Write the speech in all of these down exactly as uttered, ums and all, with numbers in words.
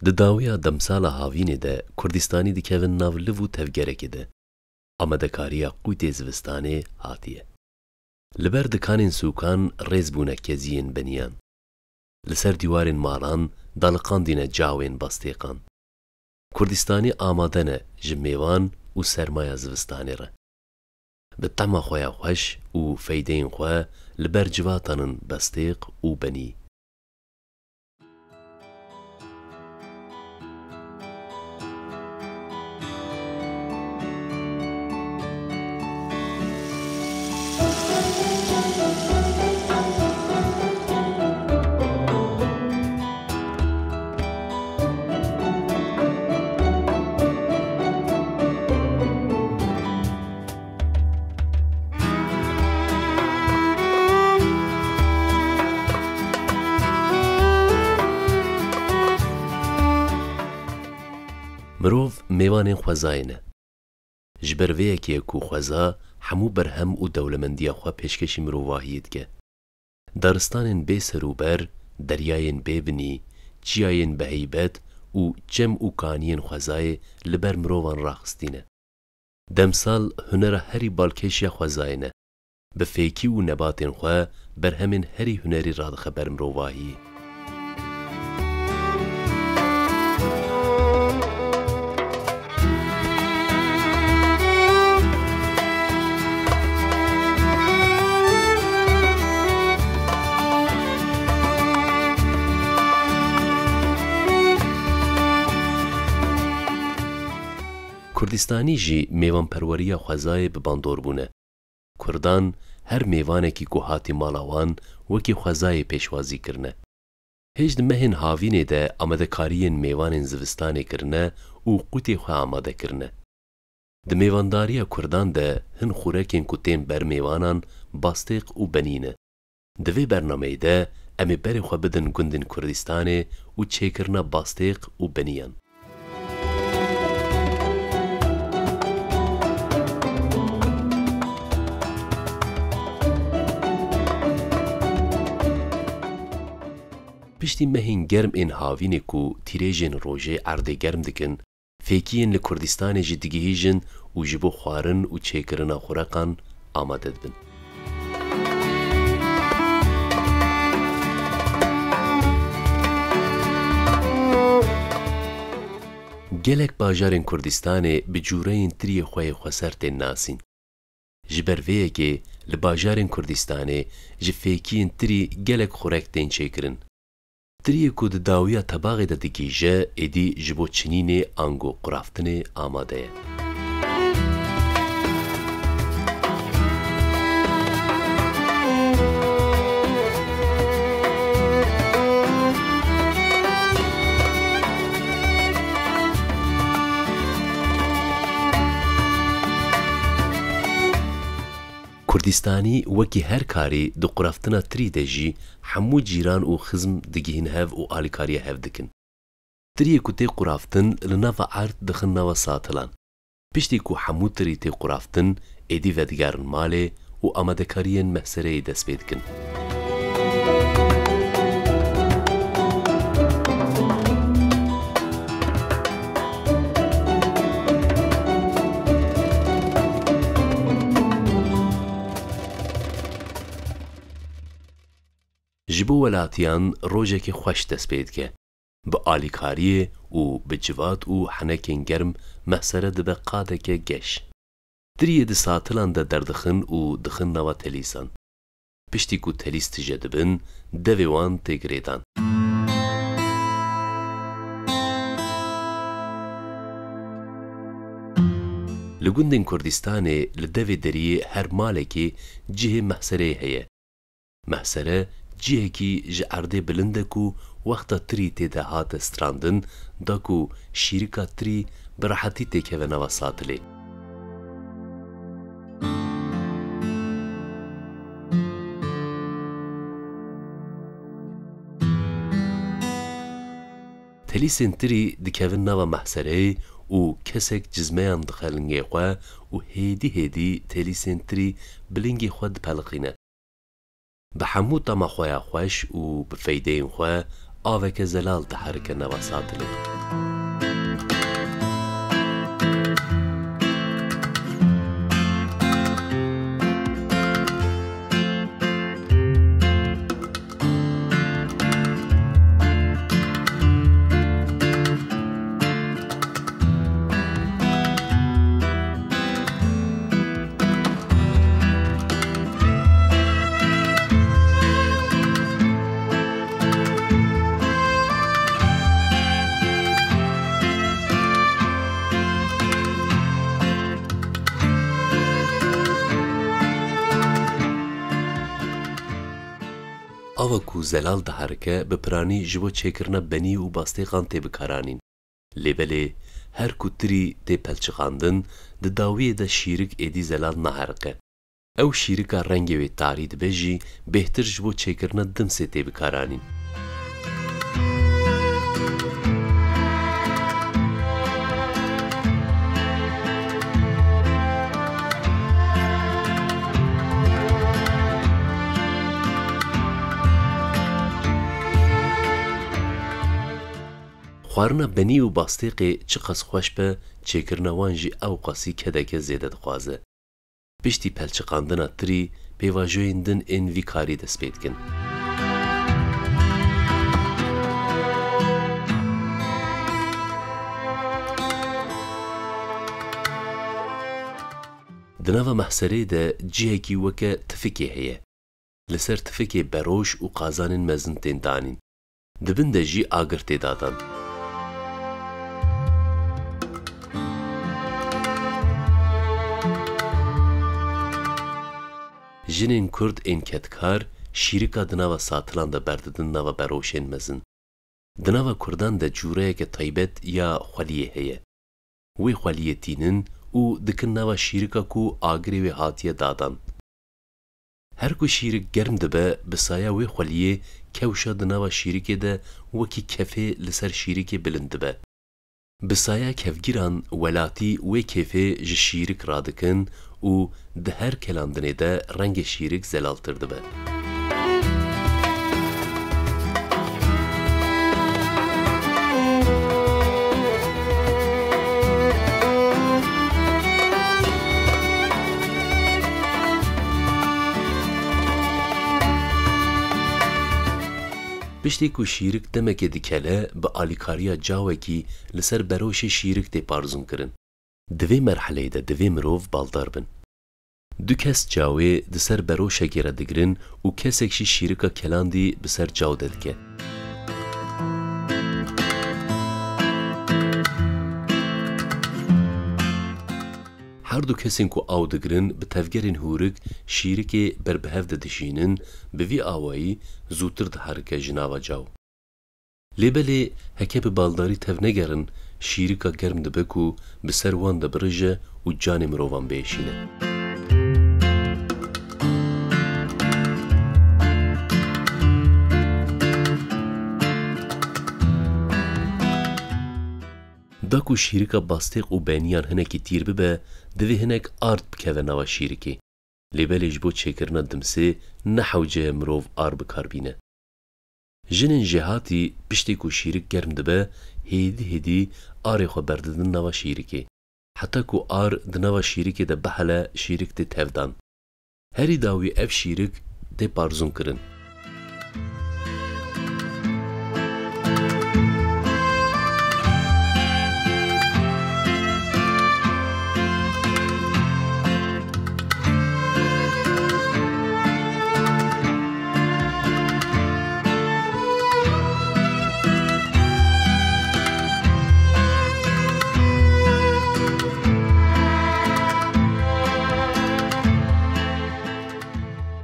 Di dawiya demsala havînê de Kurdistanî dikevin nav liv û tevgerekê de. Amadekariya qûtê zivistanê hatiye. Li ber dikanên sûkan rêz bûne keziyên beniyan. Li ser dîwarên malan daliqandîne cawên bastêqan. Kurdistanî amade ne ji mêvan û sermaya zivistanê re. Bi tema xwe ya xweş û feydeyên xwe li ber civatan in bestêq û benî. Mirov mêvanên xwezayê ne. Ji ber vê yekê ku xweza hemû berhem û dewlemendiya xwe pêşkêşî mirovahiyê dike. Daristanên bê ser û ber, deryayên bê binî, çiyayên bi heybet û çem û kaniyên xwezayê li ber mirovan raxistîne. Demsal hunera herî balkêş ya xwezayê ne. Bi fêkî û nebatên xwe berhemên herî hunerî radixe ber mirovahiyê. Kurdistanî jî mêvanperweriya xwezayê bi bandor bûne. Kurdan her mêvanekî ku hatî mala wan wekî xwezayê pêşwazî kirine. Hêj di mehên havînê de amadekariyên mêvanên zivistanê kirine û qûtê xwe amade kirine. Di mêvandariya kurdan de hin xûrekên ku tên ber mêvanan bastêq û benî ne. Di vê bernameyê de em ê berê xwe bidin gundên Kurdistanê û çêkirina bastêq û beniyan. Piştî mehên germ ên havînê ku tîrêjên rojê erdê germ dikin, fêkiyên li Kurdistanê jî digihîjin û ji bo xwarin û çêkirina xureqan amade dibin. Gelek bajarên Kurdistanê bi cûreyên tiriyê xwe yê xweser tên nasîn. Ji ber vê yekê li bajarên Kurdistanê ji fêkiyên tirî gelek xurek tên çêkirin. Tiriyê ku di dawiya tebaxê de digihîje, êdî ji bo çinînê ango quraftinê amade ye. Kurdistanî wekî her karî di quraftina tirî de jî hemû cîran û xizm digihîn hev û alîkariya hev dikin. Tiriyê ku tê quraftin li nava erd dixin nava satilan. Piştî ku hemû tirî tê quraftin, êdî vedigerin malê û amadekariyên mehsereyê dest pê dikin. Ji bo welatiyan rojekê xweş dest pê dike. Bi alîkariyê û bi civat û henekên germ mehsere dibe qadeke geş. Tiriyê di satilan de derdixin û dixin nava telîsan. Piştî ku telîs tije dibin, devê wan tê girêdan. Li gundên Kurdistanê li devê deriyê her malekê cihê mehsereyê heye. Mehsere cihekî ji erdê bilind e ku wexta tirî tê de hate strandin, da ku şîrika tirî bi rehetî têkeve nava satilê. Telîsên tirî dikevin nava mehsereyê û kesek cizmeyan dixe lingê xwe û hêdî hêdî telîsên tirî bi lingê xwe dipeliqîne. Bi hemû tama xwe ya xweş û bi feydeyên xwe aveke zelal diherike nava satilê. Ava ku zelal diherike, bi piranî ji bo çêkirina benî û bastêqan tê bikaranîn. Lê belê, her ku tirî tê pelçiqandin, di dawiyê de şîrik êdî zelal naherike. Ew şîrika rengê wê tarî dibe jî bêhtir ji bo çêkirina dimsê tê bikaranîn. Xwarina benî û bastêqê çiqas xweş be, çêkirina wan jî ewqasî kedeke zêde dixwaze. Piştî pelçiqandina tirî, pêvajoyên din ên vî karî dest pê dikin. Di nava mehserê de cihekî weke tifikê heye. Li ser tifikê beroş û qazanên mezin tên danîn. Di bin de jî agir tê dadan. Jinên kurd ên kedkar şîrika di nava satilan de berdidin nava beroşên mezin. Di nava kurdan de cûreyeke taybet ya xweliyê heye. Wê xweliyê tînin û dikin nava şîrika ku agirê wê hatiye dadan. Her ku şîrik germ dibe, bi saya wê xweliyê kewşa di nava şîrikê de wekî kefê li ser şîrikê bilind dibe. Bi saya kevgiran welatî wê kêfê ji şîrik radikin û di her kelandinê de rengê şîrik zelaltir dibe. Piştî ku şîrik demekê dikele, bi alîkariya cawekî li ser beroşê şîrik tê parzûnkirin. Di vê merheleyê de divê mirov baldar bin. Du kes cawê di ser beroşekê re digirin û kesek jî şîrika kelandî bi ser caw de dike. Her du kesên ku aw digirin bi tevgerên hûrik şîrikê ber bi hev de dişînin, bi vî awayî zûtir diherike ji nava caw. Lê belê heke bi baldarî tevnegerin, şîrika germ dibe ku bi ser wan de birije û canê mirovan biêşîne. Da ku şîrika bastêq û beniyan hinekî tîr bibe, divê hinek ard bikeve nava şîrikê. Lê belê ji bo çêkirina dimsê ne hewce ye mirov ar bi kar bîne. Jinên jêhatî piştê ku şîrik germ dibe, hêdî hêdî arê xwe berdidin nava şîrikê. Heta ku ar di nava şîrikê de bihele, şîrik tê tevdan. Herî dawî ev şîrik tê parzûnkirin.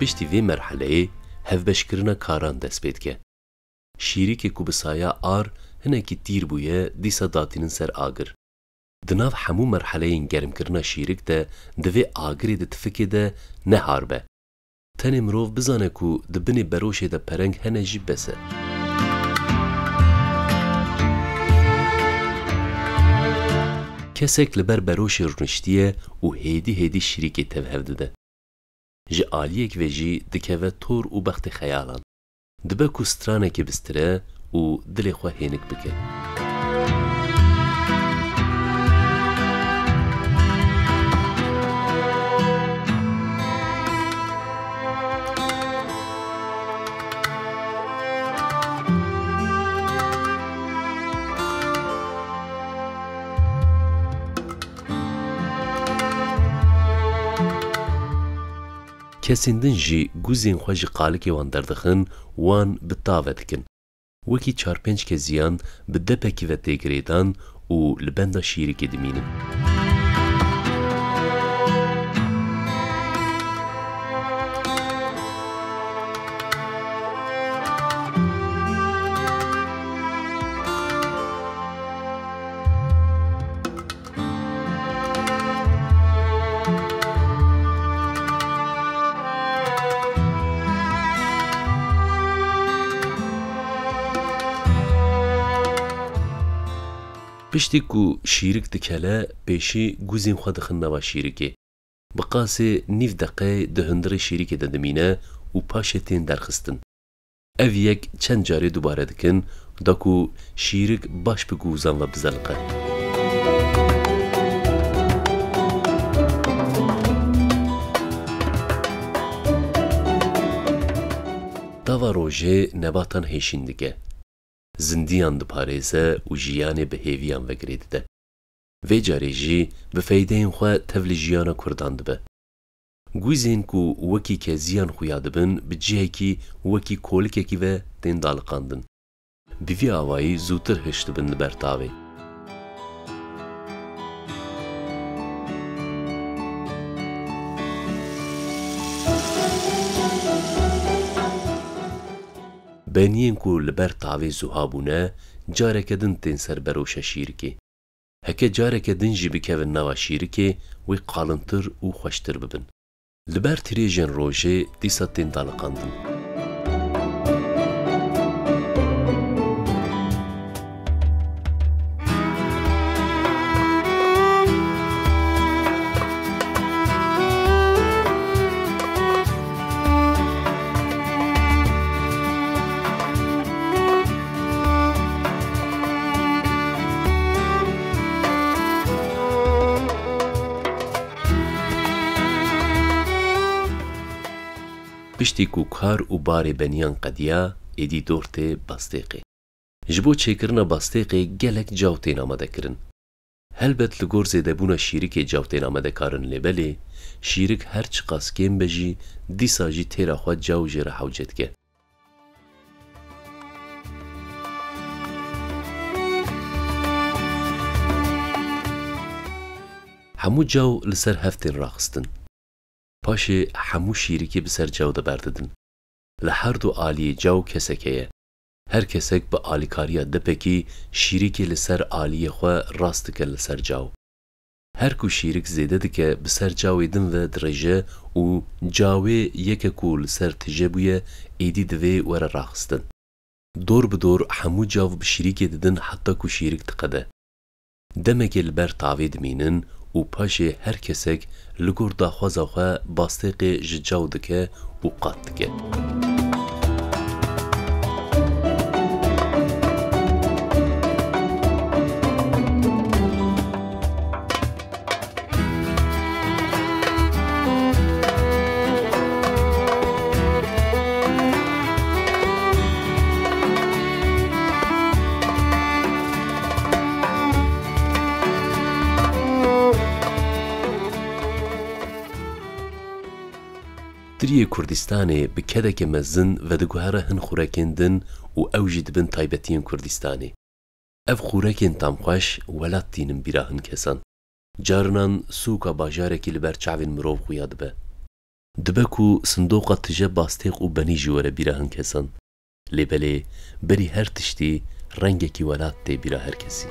Piştî vê merheleyê hevbeşkirina karan dest pê dike. Şîrikê ku bi saya ar hinekî tîr bûye, dîsa datînin ser agir. Di nav hemû merheleyên germkirina şîrik de divê agirê di tifikê de ne har be. Tenê mirov bizane ku di binê beroşê de pereng hene jî bes e. Kesek li ber beroşê rûniştiye û hêdî hêdî şîrikê tev hev dide. Ji aliyek ve jî dikeve tor û bextê xeyalan. Dibe ku stranekê bistire û dilê xwe hênik bike. Kesên din jî guzên xwe ji qalikê wan derdixin, wan bi tave dikin. Wekî çar pênc keziyan bi depekî ve tê girêdan û li benda şîrikê dimînin. Piştî ku şîrik dikele, pêşî guzên xwe dixin nava şîrikê. Bi qasê nîv deqeyê di hundirê şîrikê de dimîne û paşê tên derxistin. Ev yek çend carê dubare dikin, da ku şîrik baş bi guzan ve bizeliqe. Tava rojê nebatan hêşîn dike. Zindiyan diparêze û jiyanê bi hêviyan ve girê dide. Vê carê jî bi feydeyên xwe tev li jiyana Kurdan dibe. Guzên ku wekî keziyan xuya dibin, bi cihekî wekî kolikekî ve tên daliqandin. Bi vî awayî zûtir hişt dibin li ber tavê. Beniyên ku li ber tavê zuha bûne, careke din tên ser beroşa şîrikê. Heke careke din jî bikevin nava şîrikê, wê qalintir û xweştir bibin. Li ber tirêjên rojê dîsa tên daliqandin. Piştî ku kar û barê beniyan qediya, êdî dor tê bastêqê. Ji bo çêkirina bastêqê gelek caw tên amadekirin. Helbet li gor zêdebûna şîrikê caw tên amadekarin, lê belê şîrik her çiqas kêm be jî, dîsa jî têra xwe caw jê re hewce dike. Hemû caw li ser hev tên raxistin. Paşê hemû şîrikê bi ser caw de berdidin. Li her du aliyê caw kesek heye. Her kesek bi alîkariya depekî şîrikê li ser aliyê xwe rast dike li ser caw. Her ku şîrik zêde dike, bi ser cawê din ve dirêje û cawê yeke ku li ser tije bûye, êdî divê were raxistin. Dor bi dor hemû cav bi şîrikê didin heta ku şîrik diqede. Demekê li ber tavê dimînin û paşê her kesek li gor daxwaza xwe bastêqê ji caw dike û qat dike. Tiriyê Kurdistanê bi kedeke mezin vediguhere hin xurekên din û ew jî dibin taybetiyên Kurdistanê. Ev xurekên tamxweş welat tînin bîra hin kesan. Carinan sûka bajarekî li ber çavên mirov xuya dibe. Dibe ku sindoqa tije bastêq û benî jî were bîra hin kesan. Lê belê berî her tiştî rengekî welat tê bîra her kesî.